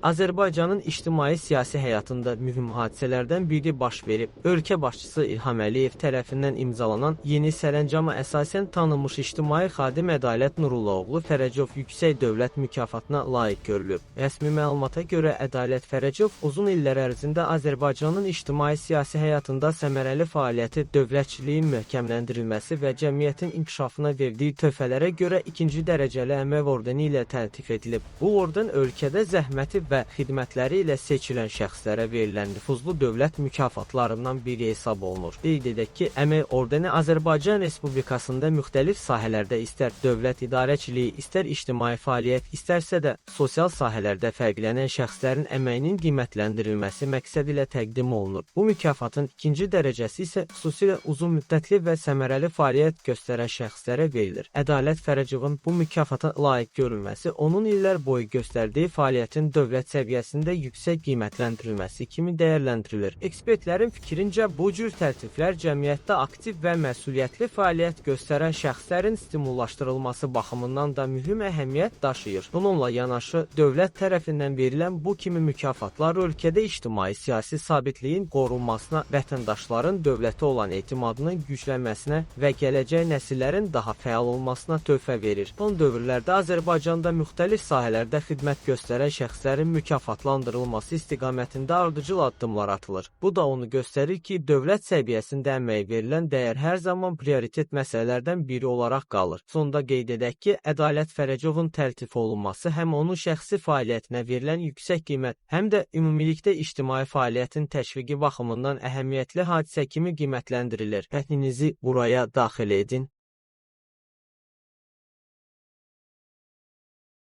Azərbaycanın ictimai-siyasi həyatında mühüm hadisələrdən biri baş verib. Ölkə başçısı İlham Əliyev tərəfindən imzalanan yeni sərəncama əsasən tanınmış ictimai xadim Ədalət Nurullaoğlu Fərəcov yüksək dövlət mükafatına layiq görülüb. Rəsmi məlumata görə Ədalət Fərəcov uzun illər ərzində Azərbaycanın ictimai-siyasi həyatında səmərəli fəaliyyəti, dövlətçiliyin möhkəmləndirilməsi və cəmiyyətin inkişafına verdiyi töhfələrə görə ikinci dərəcəli əmək ordeni ilə təltif edilib. Bu orden ölkədə zəhməti və xidmətləri ilə seçilən şəxslərə verilən nüfuzlu dövlət mükafatlarından biri hesab olunur. Qeyd edək ki, əmək ordeni Azərbaycan Respublikasında müxtəlif sahələrdə istər dövlət idarəçiliyi, istər ictimai fəaliyyət, istərsə də sosial sahələrdə fərqlənən şəxslərin əməyinin qiymətləndirilməsi məqsədi ilə təqdim olunur. Bu mükafatın ikinci dərəcəsi isə xüsusilə uzun müddətli və səmərəli fəaliyyət göstərən şəxslərə verilir. Ədalət Fərəcovun bu mükafata layiq görülməsi onun illər boyu göstərdiyi fəaliyyətin dövlət səviyyəsində yüksək qiymətləndirilməsi kimi dəyərləndirilir. Ekspertlərin fikrincə bu cür təltiflər cəmiyyətdə aktiv və məsuliyyətli fəaliyyət göstərən şəxslərin stimullaşdırılması baxımından da mühüm əhəmiyyət daşıyır. Bununla yanaşı dövlət tərəfindən verilən bu kimi mükafatlar ölkədə ictimai-siyasi sabitliyin qorunmasına, vətəndaşların dövlətə olan etimadının güclənməsinə və gələcək nəsillərin daha fəal olmasına töhfə verir. Son dövrlərdə Azərbaycanda müxtəlif sahələrdə xidmət göstərən şəxslərin mükafatlandırılması istiqamətində ardıcıl addımlar atılır. Bu da onu göstərir ki, dövlət səviyyəsində əməyə verilən dəyər hər zaman prioritet məsələlərdən biri olaraq qalır. Sonda qeyd edək ki, Ədalət Fərəcovun təltif olunması həm onun şəxsi fəaliyyətinə verilən yüksək qiymət, həm də ümumilikdə ictimai fəaliyyətin təşviqi baxımından əhəmiyyətli hadisə kimi qiymətləndirilir. Mətninizi buraya daxil edin.